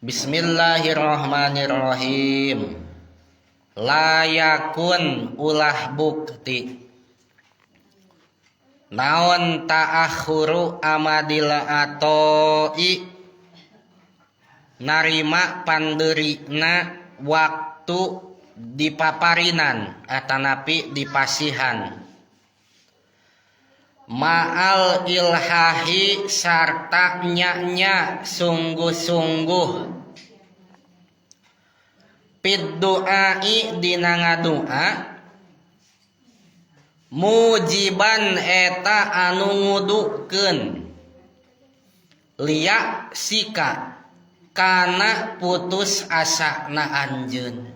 Bismillahirrahmanirrahim. Layakun ulah bukti naon ta'akhuru amadil atoi narima panderina waktu dipaparinan atanapi dipasihan ma'al ilhahi sarta nya-nya sungguh-sungguh pid du'ai dina ngadua mujiban eta anu ngudukeun liya sika kana putus asa na anjeun.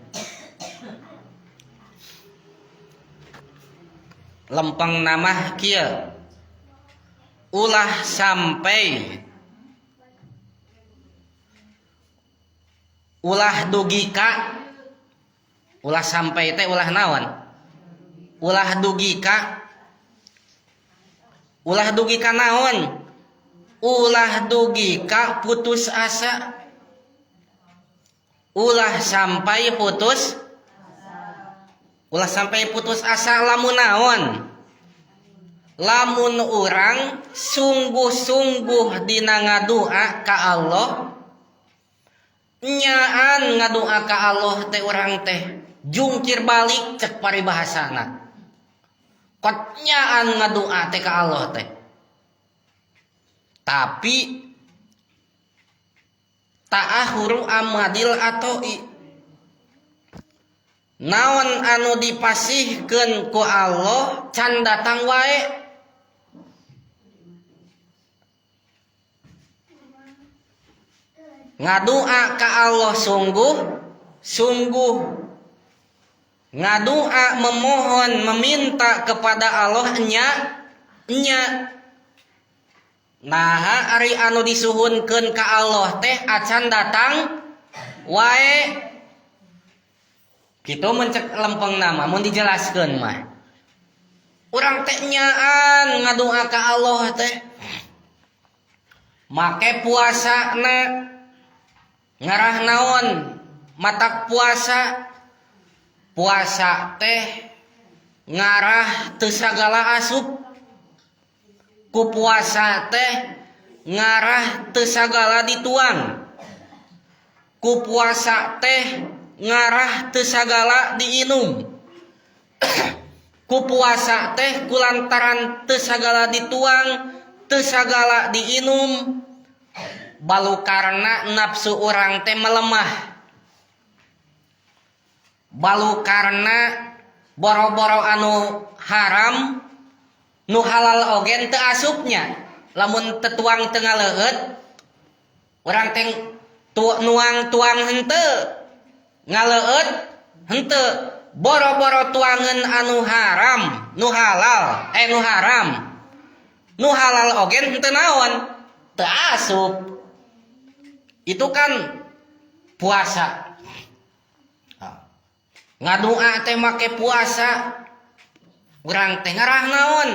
Lempeng namah kieu ulah sampai ulah dugika ulah sampai teh ulah naon ulah dugika naon ulah dugika putus asa ulah sampai putus ulah sampai putus asa lamun naon lamun urang sungguh-sungguh dina ngadua ka Allah nyaan ngadua ka Allah teh urang teh jungkir balik cek paribahasana kot nyaan ngadua teh ka Allah teh tapi ta'ahuru amadil atoi naon anu dipasihkeun ku Allah can datang wae ngadua ka Allah sungguh sungguh ngadua memohon meminta kepada Allah nya nya naha ari anu disuhunkeun ka Allah teh acan datang wae kitu mencek lempeng nama mun dijelaskeun mah urang teh nyaan ngadua ka Allah teh make puasana ngarah naon matak puasa puasa teh ngarah teu sagala asup ku puasa teh ngarah teu sagala dituang ku puasa teh ngarah teu sagala diinum ku puasa teh kulantaran teu sagala dituang teu sagala diinum balu karena nafsu urang teh melemah balu karena boro-boro anu haram nu halal oge teu asupnya lamun tetuang teu ngaleueut urang teh nuang tuang henteu ngaleueut henteu boro-boro tuangan anu haram nu halal nu haram nu halal oge henteu naon teu asup. Itu kan puasa ngadua teh make puasa urang teh ngarah naon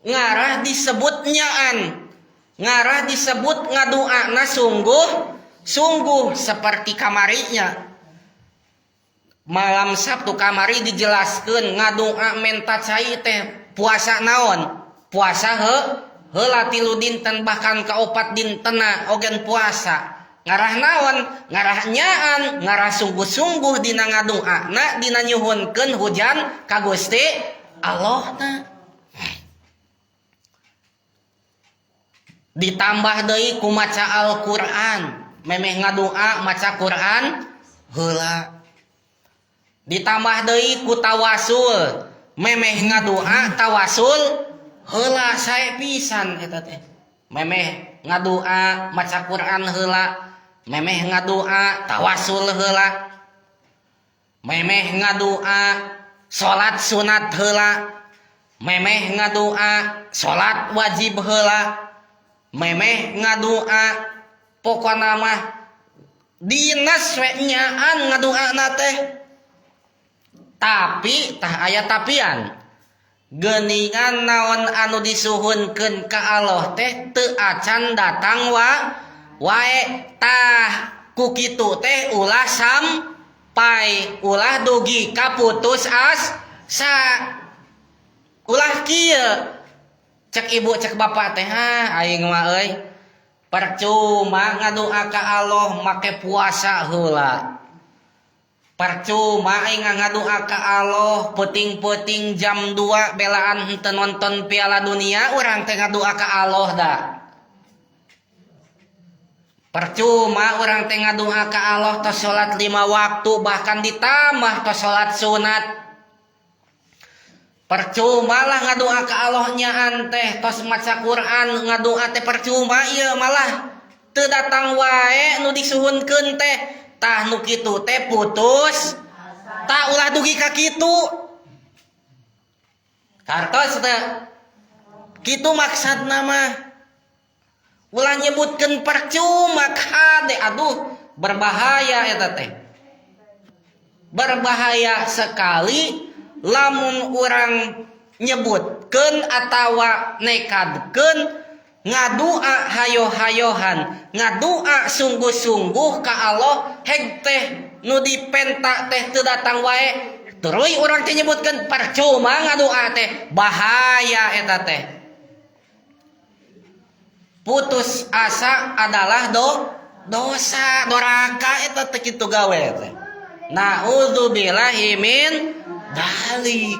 ngarah disebut nyaan ngarah disebut ngaduana sungguh sungguh seperti kamarinya malam Sabtu kamari dijelaskeun ngadua menta cai teh puasa naon puasa heula 3 dinten bahkan ka 4 dintena ogen puasa ngarah naon ngarah nyaan ngarah sungguh-sungguh dina ngaduana dina nyuhunkeun hujan ka Gusti Allah na ditambah deui ku maca Al-Qur'an memeh ngadua maca Qur'an heula ditambah deui ku tawasul memeh ngadua tawasul heula sae pisan eta teh memeh ngadua maca Quran heula memeh ngadua tawasul heula memeh ngadua salat sunat heula memeh ngadua salat wajib heula memeh ngadua pokona mah dinas we nyaan ngaduana teh tapi tah aya tapian geuningan naon anu disuhunkeun ka Allah teh teu acan datang wae tah Ku kitu teh ulah sampai ulah dugi ka putus asa. Ulah kieu cek ibu cek bapak teh, ha aing mah euy percuma ngadoa ka Allah make puasa heula. Percuma aing ngadoa ka Allah peuting-peuting jam 2 belaan henteu nonton Piala Dunia urang teh ngadoa ka Allah da. Percuma urang teh ngadoa ka Allah tos salat 5 waktu bahkan ditambah tos salat sunat. Percuma lah ngadoa ka Allah nyaan teh tos maca Quran ngadoa teh percuma ieu malah teu datang wae nu disuhunkeun teh. Tah nu kitu teh putus tak ulah dugi ka kitu. Kartos teh kitu maksudna mah. Ulah nyebutkeun percuma kade, aduh berbahaya eta teh. Berbahaya sekali lamun urang nyebutkeun atawa nekadkeun ngadua hayo-hayohan, ngadua sungguh-sungguh ka Allah heg teh nu dipenta teh teu datang wae terus urang teh nyebutkeun percuma ngadua teh, bahaya eta teh. Putus asa adalah dosa, doraka eta teh kitu gawe teh. Na'udzubillahi min dzalik.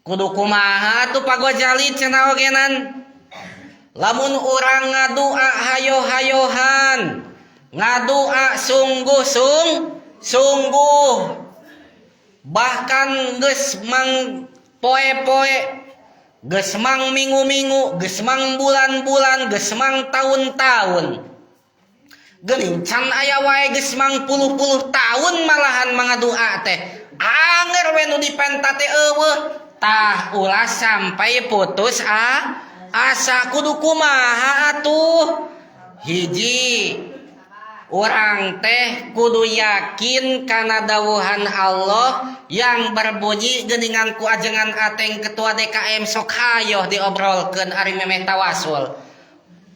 Kudu kumaha tuh Pak Gojali cenah ogenan. Lamun urang ngadua hayo-hayohan, ngadua sungguh-sungguh, sungguh, bahkan geus mang poe-poe, geus mang minggu-minggu, geus mang bulan-bulan, geus mang tahun-tahun. Geuning can aya wae geus mang puluh-puluh tahun malahan mangadua teh. Anger we nu dipenta teh eueuh. Tah ulah sampai putus asa kudu kumaha atuh. Hiji urang teh kudu yakin kana dawuhan Allah yang berbunyi geuningan ku ajengan Ateng ketua DKM sok hayoh diobrolkeun ari memeh tawasul.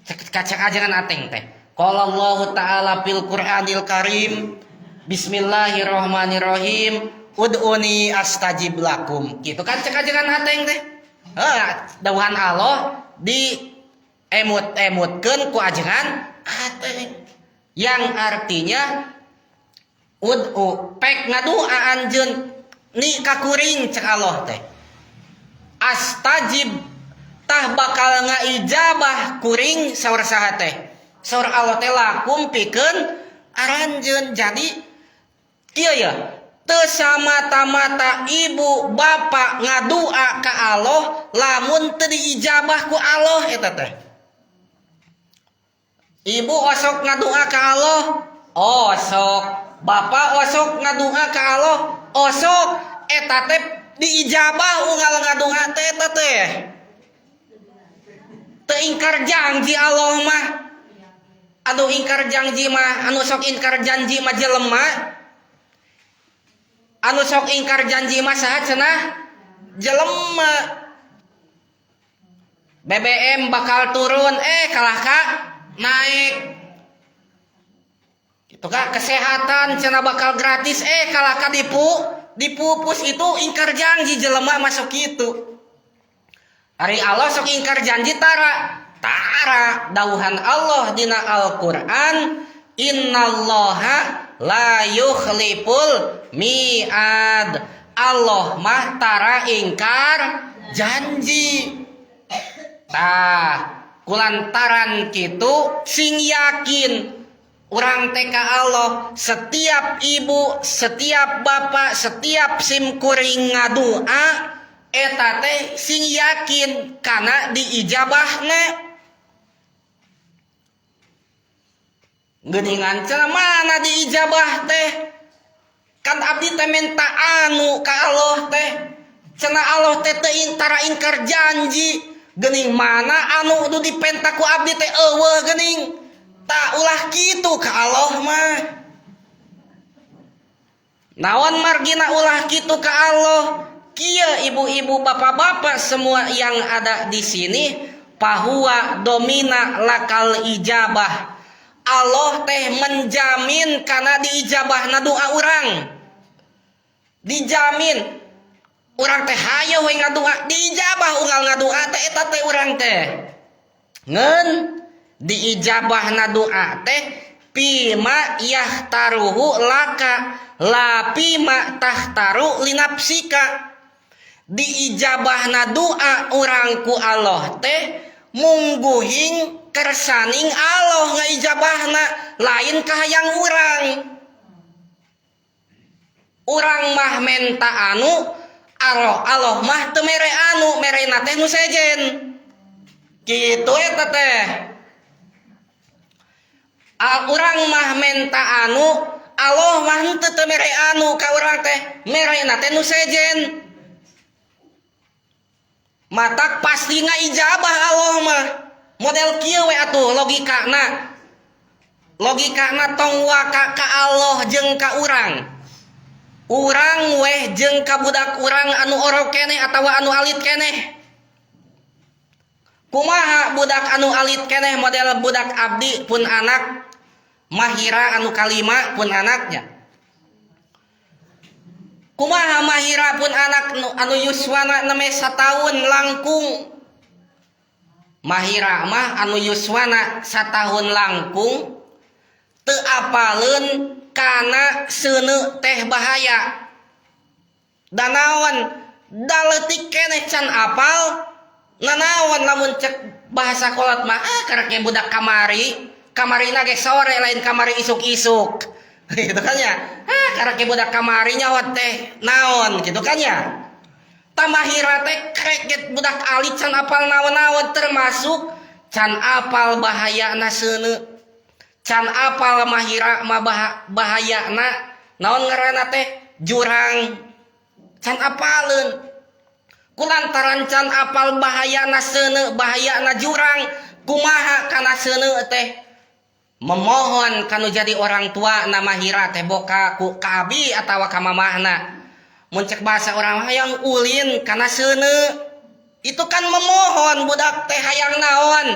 Cek kacek ajengan Ateng teh. Qala Allahu ta'ala fil Qur'anil Karim, bismillahirrahmanirrahim, ud'uni astajib lakum. Gitu kan cek ajengan Ateng teh. Heuh, dawuhan Allah di emut-emutkeun ku ajengan Ateng. Yang artinya ud'u pek ngadua anjeun ni kakuring cek Allah teh. Astajib tah bakal ngaijabah kuring saur saha teh. Saur Allah teh lakum pikeun aranjeun. Jadi kieu ya, teu samata-mata ibu bapak ngadua ka Allah lamun teu diijabah ku Allah eta teh. Ibu osok ngadua ka Allah, osok. Bapak osok ngadua ka Allah, osok. Eta teh diijabah unggal ngadua teh eta teh. Teu ingkar janji Allah mah. Anu ingkar janji mah, anu sok ingkar janji mah jelema. Anu sok ingkar janji mah saha cenah? Jelema. BBM bakal turun, kalah ka naik. Itu kah kesehatan cenah bakal gratis, kalah ka dipupus. Itu ingkar janji jelema masuk kitu. Ari Allah sok ingkar janji tara. Tara dawuhan Allah dina Al-Qur'an, innallaha la yukhliful mi'ad. Allah mah tara ingkar janji. Tah kulantaran kitu sing yakin urang teh ka Allah, setiap ibu, setiap bapak, setiap sim kuring ngadua eta teh sing yakin kana diijabahna. Geuningan cenah mana diijabah teh? Kan abdi teh minta anu ka Allah teh. Cenah Allah teh teu tara ingkar janji. Geuning mana anu nu dipenta ku abdi teh eueuh geuning. Tak ulah kitu ka Allah mah. Naon margina ulah kitu ka Allah? Kieu ibu-ibu bapak-bapak semua yang ada di sini, pahuwa domina lakal ijabah. Allah teh menjamin karena diijabahna doa urang. Dijamin urang teh hayo we ngadoa, diijabah unggal ngadoa teh eta teh urang teh. Ngan diijabahna doa teh fima yakhtaruhu laka la fima takhtaru linafsika. Diijabahna doa urang ku Allah teh mungguhing kersaning Allah ngaijabahna, lain kahayang urang. Urang mah menta anu Allah, Allah mah teu mere anu, merena teh nu sejen. Kitu eta teh. Urang mah menta anu, Allah mah henteu teu mere anu ka urang teh, merena teh nu sejen. Matak pasti ngaijabah Allah mah. Model kieu we atuh logikana. Logikana tong waka ka Allah jeung ka urang. Urang weh jeung ka budak urang anu orok keneh atawa anu alit keneh. Kumaha budak anu alit keneh model budak abdi pun anak Mahira anu kalima pun anaknya. Kumaha Mahira pun anak anu yuswana neme satahun langkung. Mahira mah anu yuswana satahun langkung teu apaleun kana seuneu teh bahaya. Da naon da leutik keneh can apal nanaon lamun cek bahasa kolot mah kareknya budak kamari, kamarina ge sore lain kamari isuk-isuk. Gitu kan ya. Kareknya budak kamari nyawa teh naon gitu kan ya. Tamahira teh krek budak alit can apal naon-naon, termasuk can apal bahayana seuneu. Can apal mahira mah bahayana naon ngaranna teh jurang. Can apaleun. Kulantaran can apal bahayana seuneu, bahayana jurang, kumaha kana seuneu teh memohon kanu jadi orang tua na Mahira teh boka ku ka abi atawa ka mamahna. Mun cek bahasa orang hayang ulin kana seuneu. Itu kan memohon budak teh hayang naon?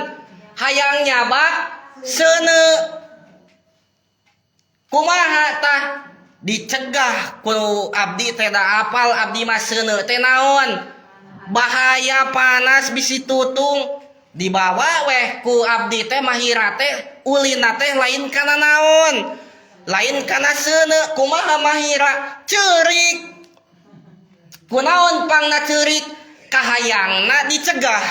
Hayang nyabak seuneu. Kumaha tah dicegah ku abdi teh da apal abdi mah seuneu teh naon? Bahaya panas bisi tutung. Dibawa weh ku abdi teh Mahira teh ulina teh lain kana naon? Lain kana seuneu. Kumaha Mahira ceurik. Kunaon pangna ceurik? Kahayangna dicegah.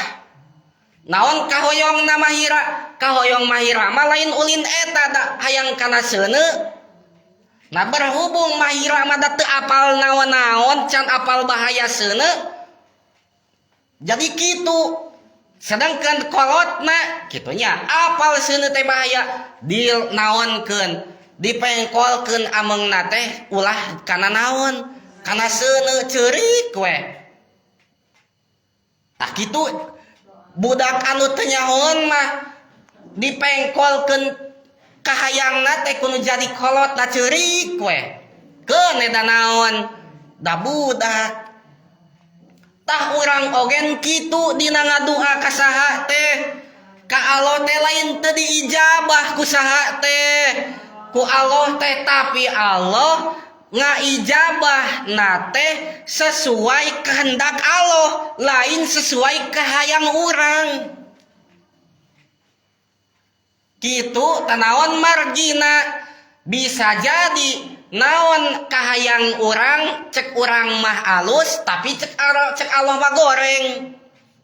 Naon kahoyongna Mahira? Kahoyong Mahira mah lain ulin eta da hayang kana seuneu. Nah berhubung Mahira mah da teu apal naon-naon, can apal bahaya seuneu. Jadi kitu. Sedangkan kolotna kitunya apal seuneu teh bahaya dinaonkeun, dipengkolkeun amengna teh ulah kana naon? Kana seuneu ceurik we. Tah kitu budak anu teu nyahoeun mah dipengkolkeun kahayangna teh kudu jadi kolotna ceurik we. Keun eta naon? Da budak. Tah urang ogen kitu dina ngadua ka saha teh. Ka Allah teh lain teu diijabah ku saha teh. Ku Allah teh, tapi Allah ngaijabah na teh sesuai kehendak Allah, lain sesuai kahayang urang. Kitu tanaon margina bisa jadi naon kahayang urang cek urang mah alus tapi cek Allah, cek Allah mah goreng.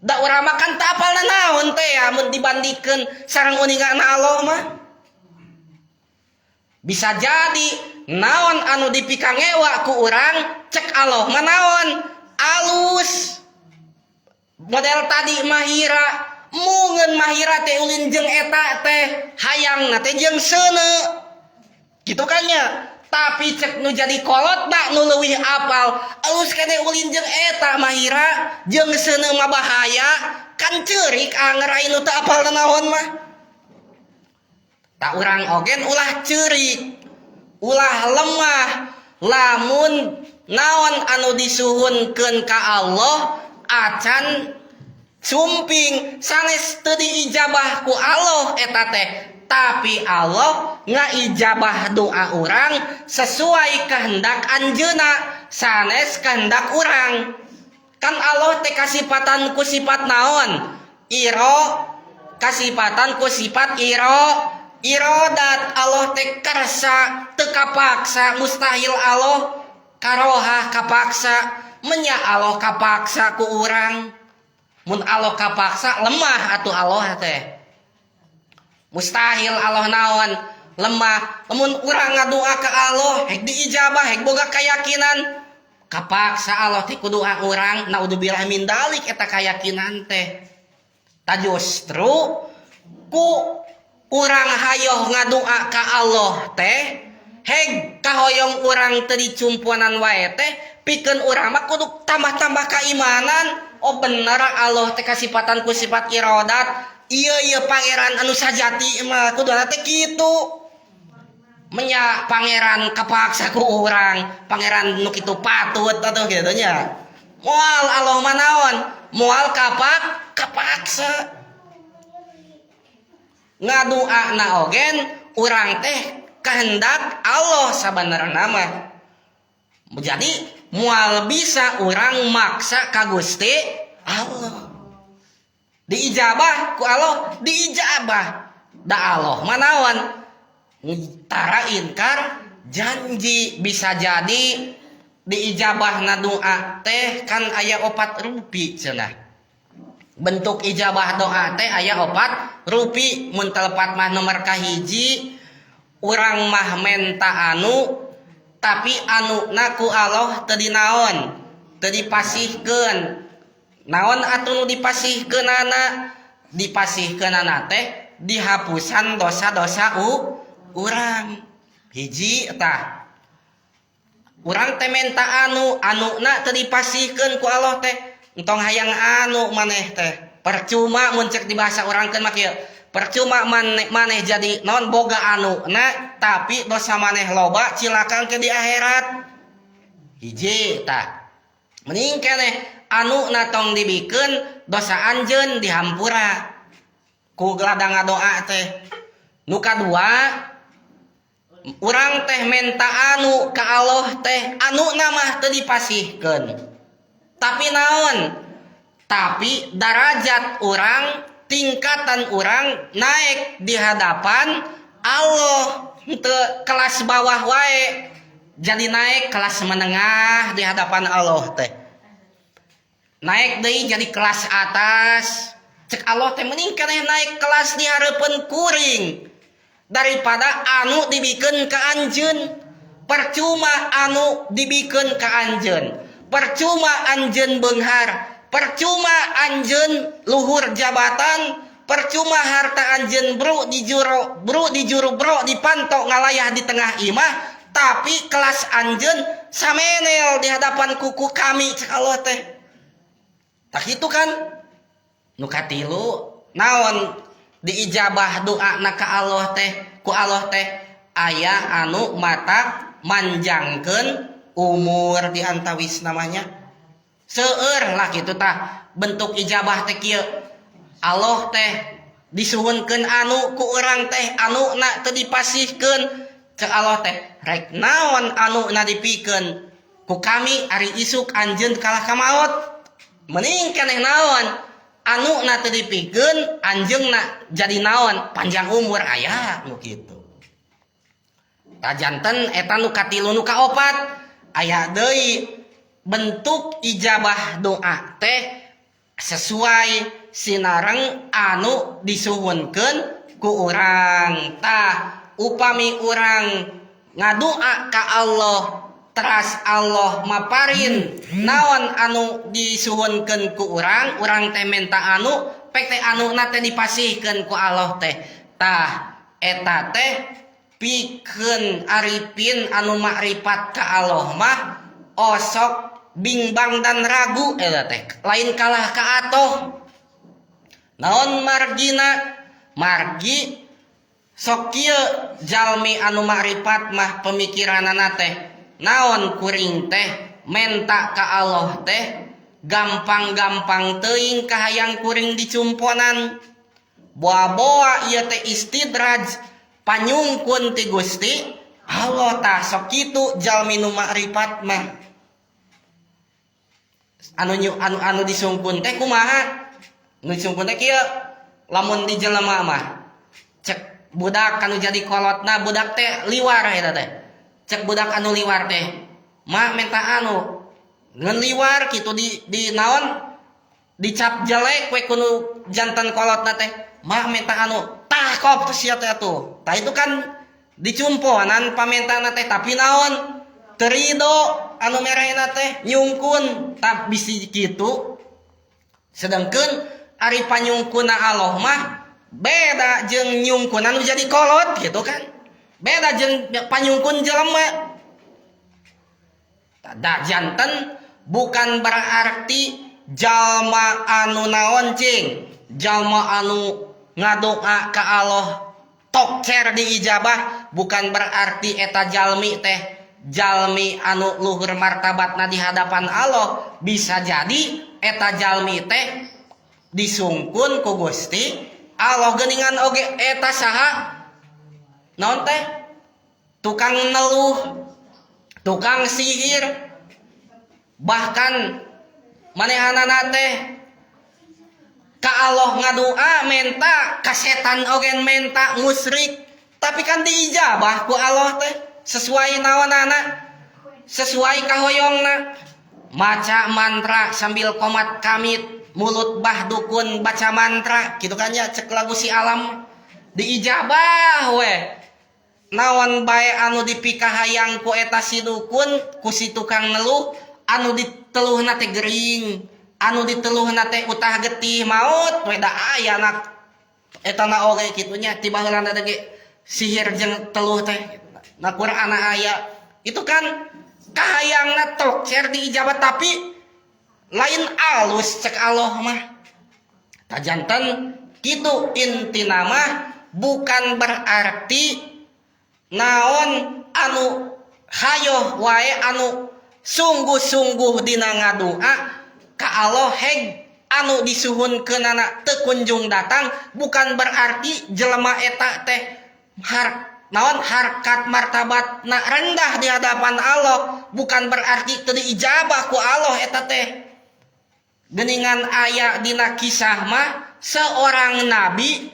Da urang mah kan teu apal naon teh ya mun dibandingkeun sareng uningana Allah mah. Bisa jadi naon anu dipikangewa ku urang cek Allah mah naon alus. Model tadi Mahira mungeun Mahira teh ulin jeung eta teh hayangna teh jeung seuneu. Gitu kan nya. Tapi cek nu jadi kolot da nu leuwih apal alus kene ulin jeung eta Mahira jeung seuneu mah bahaya kan ceurik anger aya nu teu apal naon mah. Tak urang ogen ulah ceurik, ulah lemah lamun naon anu disuhunkeun ka Allah acan sumping sanes teu diijabah ku Allah eta teh. Tapi Allah ngaijabah doa urang sesuai kehendak anjeuna, sanes kehendak urang. Kan Allah teh kasipatan ku sifat naon? Iro, kasipatan ku sifat iro, irodat. Allah teh kersa, teu kapaksa. Mustahil Allah karohah, kapaksa. Menya Allah kapaksa ku urang? Mun Allah kapaksa, lemah atuh Allah teh. Mustahil Allah naon? Lemah. Lamun urang ngadoa ke Allah, hek diijabah, hek boga keyakinan kapaksa Allah teh ku doa urang, naudzubillah min dalik eta keyakinan teh. Ta justru ku urang hayoh ngadoa ka Allah teh, heg kahoyong urang teu dicumponan wae teh, pikeun urang mah kudu tambah-tambah keimanan. Oh, bener Allah teh kasipatan ku sifat irodat. Iya, iya, pangeran anu sajati mah kuduna teh kitu. Menya pangeran kapaksa ku urang, pangeran nu kitu patut atuh kitu nya. Moal, Allah mah naon? Moal kapaksa. Ngadoa na ogen urang teh kehendak Allah sabenerna mah. Jadi moal bisa urang maksa ka Gusti Allah. Diijabah ku Allah, diijabah. Da Allah mah naon? Tara inkar janji. Bisa jadi diijabah na doa teh kan aya opat rupi cenah. Bentuk ijabah doa teh aya opat rupi. Mun telepat mah nomor kahiji, urang mah menta anu, tapi anu na ku Allah teu dinaon, teu dipasihkeun. Naon atuh nu dipasihkeunana? Dipasihkeunana teh dihapusan dosa-dosa urang. Hiji tah, urang teh menta anu, anu na teu dipasihkeun ku Allah teh. Entong hayang anu maneh teh, percuma. Mun cek di bahasa urang kan mah kieu, percuma maneh, maneh jadi non boga anu na, tapi dosa maneh loba, cilaka ke di akhirat. Hiji tah, mending keneh anu na tong dibikeun, dosa anjeun dihampura ku ladang ngadoa teh. Nu kadua, urang teh menta anu ka Allah teh, anu na mah teu dipasihkeun, tapi naon? Tapi darajat urang, tingkatan urang naik di hadapan Allah. Teu kelas bawah wae, jadi naik kelas menengah di hadapan Allah teh, naik deui jadi kelas atas. Cek Allah teh, mending keneh naik kelas di hareupeun kuring daripada anu dibikeun ka anjeun. Percuma anu dibikeun ka anjeun, percuma anjeun beunghar, percuma anjeun luhur jabatan, percuma harta anjeun bro di juro bro di juru bro dipantok ngalayah di tengah imah, tapi kelas anjeun samenel di hadapan kuku kami, cek Allah teh. Tak itu kan. Nu katilu naon? Diijabah doa na ka Allah teh, ku Allah teh aya anu mata manjangkeun umur di antawis namanya. Seueur lah gitu tah bentuk ijabah teh kieu. Allah teh disuhunkeun anu ku urang teh, anu na teu dipasihkeun. Cek Allah teh, rek naon anu na dipikeun ku kami, ari isuk anjeun kalah ka maot. Mending keneh naon? Anu na teu dipikeun, anjeunna jadi naon? Panjang umur. Aya nu kitu. Tah, janten eta nu katilu. Nu kaopat, aya deui bentuk ijabah doa teh sesuai sinareng anu disuhunkeun ku urang. Tah, upami urang ngadoa ka Allah, teras Allah maparin naon anu disuhunkeun ku urang, urang teh menta anu, pek teh anu na teh dipasihkeun ku Allah teh. Tah, eta teh pikeun arifin anu makrifat ka Allah mah osok bimbang dan ragu. Eta teh lain kalah ka atoh. Naon margina? Margi sok kieu, jalmi anu makrifat mah pemikiranana teh naon? Kuring teh menta ka Allah teh gampang-gampang teuing kahayang kuring dicumponan. Boa-boa ieu teh istidraj. Panyungkun ti Gusti Allah. Tah, sok kitu jalmi nu makrifat mah. Anu anu anu disungkun teh kumaha? Nu disungkun teh kieu, lamun di jelema mah cek budak anu jadi kolotna, budak teh liwar eta teh. Cek budak anu liwar teh, "Ma, minta anu." Ngan liwar kitu di naon, dicap jelek we ku nu janten kolotna teh. "Ma, minta anu." Tah, kop sia teh atuh. Tah, itu kan dicumponan pamintana teh, tapi naon, teu rido anu merehna teh, nyungkun. Tah, bisi kitu. Sedangkan ari panyungkunna Allah mah beda jeung nyungkun anu jadi kolot gitu kan, beda jeung panyungkun jelema. Da janten bukan berarti jalma anu naon cing, jalma anu ngadoa ka Allah tokcer diijabah, bukan berarti eta jalmi teh jalmi anu luhur martabatna di hadapan Allah. Bisa jadi eta jalmi teh disungkun ku Gusti Allah. Geuningan oge eta saha, naon teh, tukang neluh, tukang sihir, bahkan manehanana teh ka Allah ngadua menta, ka setan oge menta, musyrik, tapi kan diijabah ku Allah teh sesuai naonana, sesuai kahoyongna. Maca mantra sambil komat kamit, mulut bah dukun baca mantra gitu kan ya, cek lagu si Alam, diijabah we naon bae anu dipikahayang ku eta si dukun, ku si tukang neluh. Anu diteluhna teh gering, anu diteluhna teh utah getih, maut we. Da aya na eta na oge kitu nya, ti baheulana ge sihir jeung teluh teh na Quran aya. Itu kan kahayangna tokcer diijabah, tapi lain alus cek Allah mah. Tah, janten kitu intina mah, bukan berarti naon anu hayoh wae, anu sungguh-sungguh dina ngadua ka Allah, heg anu disuhunkeunana teu kunjung datang, bukan berarti jelema eta teh har naon, harkat martabat na rendah di hadapan Allah, bukan berarti teu diijabah ku Allah eta teh. Geningan aya dina kisah mah seorang nabi,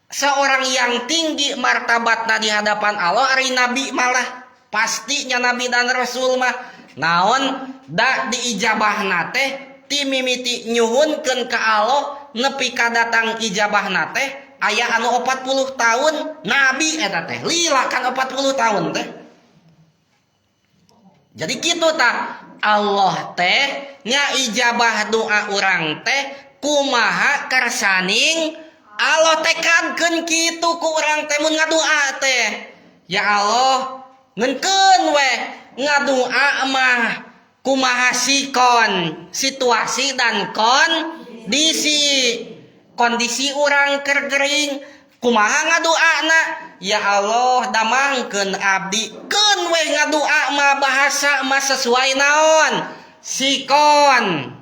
seorang yang tinggi martabatna di hadapan Allah. Ari nabi malah pastinya, nabi dan rasul mah naon da diijabahna teh ti mimiti nyuhunkeun ka Allah nepi ka datang ijabahna teh aya anu 40 tahun. Nabi eta teh lila kan 40 tahun teh. Jadi gitu tah, Allah teh ngaijabah doa urang teh kumaha kersaning Allah. Tekadkeun kitu ku urang teh mun ngadoa teh, "Ya Allah." Ngenkeun we ngadoa mah kumaha sikon, situasi dan kondisi. Kondisi urang keur gering, kumaha ngadoana? "Ya Allah, damangkeun abdi." Keun we ngadoa mah, bahasa mah sesuai naon, sikon,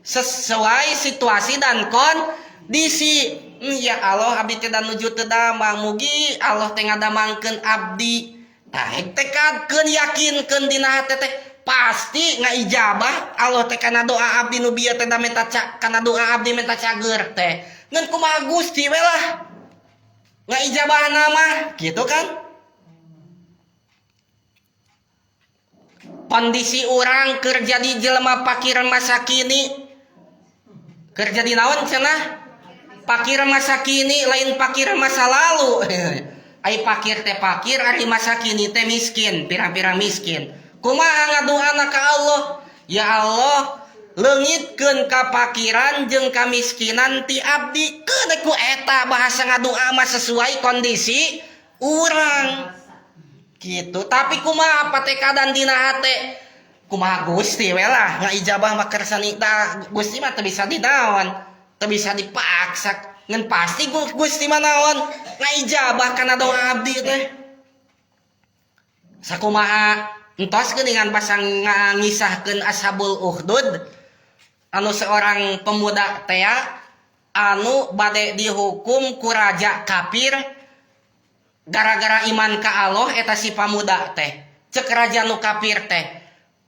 sesuai situasi dan kondisi. "Ya Allah, abdi teh nuju teu damang, mugi Allah teh ngadamangkeun abdi." Tah, tekadkeun, yakinkeun dina hate teh pasti ngaijabah Allah teh kana doa abdi nu bieu teh, menta kana doa abdi menta cager teh. Ngan kumaha Gusti we lah ngaijabahna mah, gitu kan. Kondisi urang keur jadi jelema pakir masa kini, keur jadi naon cenah, pakir masa kini, lain pakir masa lalu. Ai pakir teh pakir, ari masa kini teh miskin, pirang-pirang miskin. Kumaha ngadoana ka Allah? "Ya Allah, leungitkeun kapakiran jeung kamiskinan ti abdi." Keun ku eta bahasa ngadoa mah sesuai kondisi urang gitu. Tapi kumaha patekadan dina hate, kumaha Gusti we lah ngaijabah mah kersani. Da Gusti mah teu bisa dinaon, teu bisa dipaksa, ngan pasti Gusti mah naon, ngaijabah kana doa abdi teh. Sakumaha entos geuningan pasang ngisahkeun Ashabul Ukhdud, anu seorang pemuda tea anu bade dihukum ku raja kafir. Gara-gara iman ka Allah eta si pamuda teh, cek raja nu kafir teh,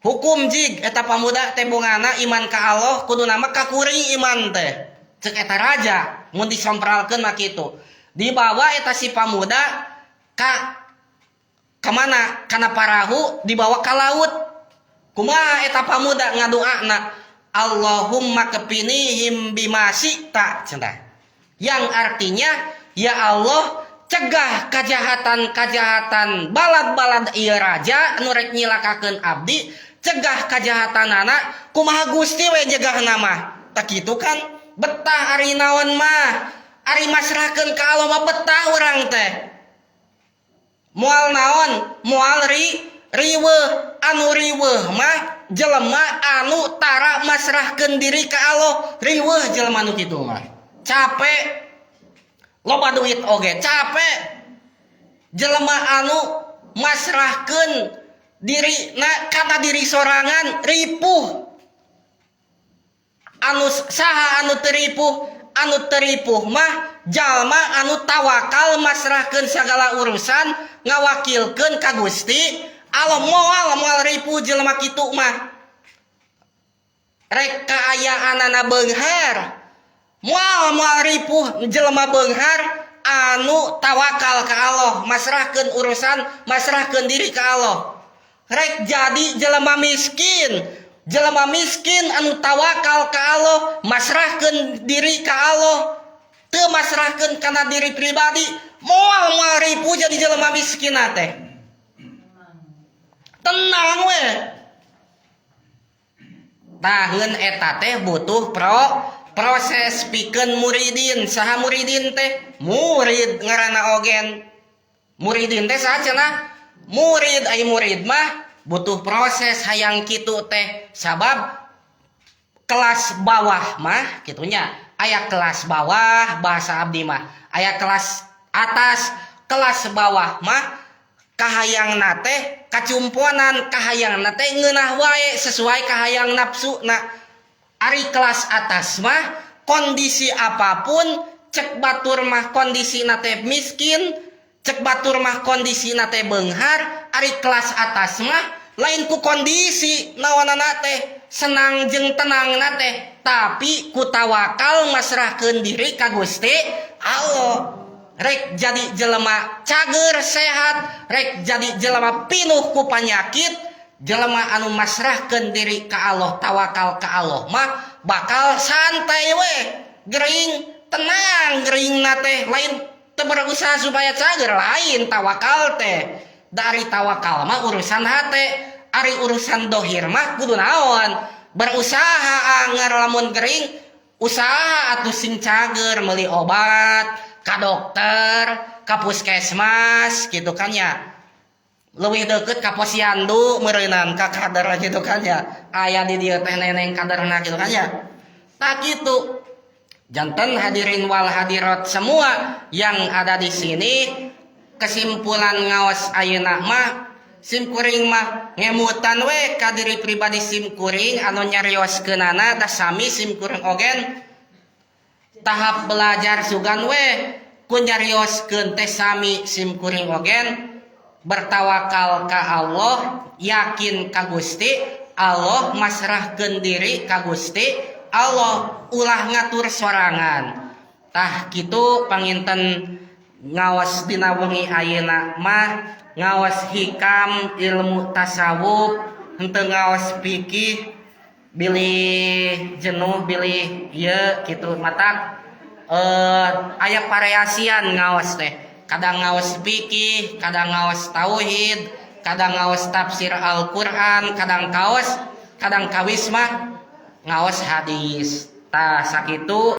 "Hukum jig eta pamuda teh, bongana iman ka Allah, kuduna mah kakuri iman teh," cek eta raja. Mun disompralkeun mah kitu. Dibawa eta si pamuda ka kemana, kana parahu, dibawa ke laut. Kumaha eta pamuda ngadoana? "Allahumma kfinihim bima syi'ta," cenah, yang artinya, "Ya Allah, cegah kejahatan-kejahatan balad-balad ieu raja nu rek nyilakakeun abdi, cegah kajahatanana, kumaha Gusti we nyegahna mah." Tak kitu kan betah. Ari naon mah, ari masrahkeun ka Allah mah betah urang teh, moal naon, moal riweuh. Anu riweuh mah jelema anu tara masrahkeun diri ka Allah. Riweuh jelema nu kitu mah, capek, loba duit oge capek. Jelema anu masrahkeun diri na kana diri sorangan ripuh. Anu saha anu teu ripuh? Anu teu ripuh mah jalma anu tawakal, masrahkeun segala urusan, ngawakilkeun ka Gusti Allah. Moal moal ripuh jelema kitu mah. Rek kaayaanana beunghar, moal moal ripuh jelema beunghar anu tawakal ka Allah, masrahkeun urusan, masrahkeun diri ka Allah. Rek jadi jelema miskin, jelema miskin anu tawakal ka Allah, masrahkeun diri ka Allah, teu masrahkeun kana diri pribadi, moal moal ripuh jadi jelema miskin teh, tenang we. Tah, ngeun eta teh butuh proses pikeun muridin. Saha muridin teh? Murid ngaranna ogen. Muridin teh saha cenah? Murid. Ai murid mah butuh proses hayang kitu teh, sabab kelas bawah mah kitunya. Aya kelas bawah, bahasa abdi mah aya kelas atas. Kelas bawah mah kahayangna teh kacumponan, kahayangna teh ngeunah wae sesuai kahayang nafsu. Nah, ari kelas atas mah kondisi apapun, cek batur mah kondisi teh miskin, cek batur mah kondisi teh beunghar, ari kelas atas mah lain ku kondisi naonana teh senang jeung tenang teh, tapi ku tawakal, masrahkeun diri ka Gusti Allah. Rek jadi jelema cager sehat, rek jadi jelema pinuh ku panyakit, jelema anu masrahkeun diri ka Allah, tawakal ka Allah mah bakal santai we, gering, tenang gering teh. Lain teu berusaha supaya cager, lain tawakal teh. Dari tawakal mah urusan hate, ari urusan dohir mah kudu naon, berusaha. Anger lamun gering, usaha atuh sing cager, meuli obat ka dokter, ka puskesmas gitu kan ya. Lebih deket ka posyandu meureunan, ka kader gitu kan ya. Aya di dieu teh neneng kaderna gitu kan ya. Tak gitu. Janten hadirin wal hadirat semua yang ada di sini, kesimpulan ngaos ayeuna mah simkuring mah ngemutan we ka diri pribadi simkuring anu nyarioskeunana, da sami simkuring ogen tahap belajar. Sugan we ku nyarioskeun teh sami simkuring ogen bertawakal ka Allah, yakin ka Gusti Allah, masrahkeun diri ka Gusti Allah, ulah ngatur sorangan. Tah kitu panginten ngaos dina wengi ayeuna mah, ngaos hikam, ilmu tasawuf, henteu ngaos fikih, bilih jenuh, bilih ieu kitu. Matak aya variasian ngaos teh, kadang ngaos fikih, kadang ngaos tauhid, kadang ngaos tafsir Al-Qur'an, kadang kaos, kadang kawis mah ngaos hadis. Tah sakitu.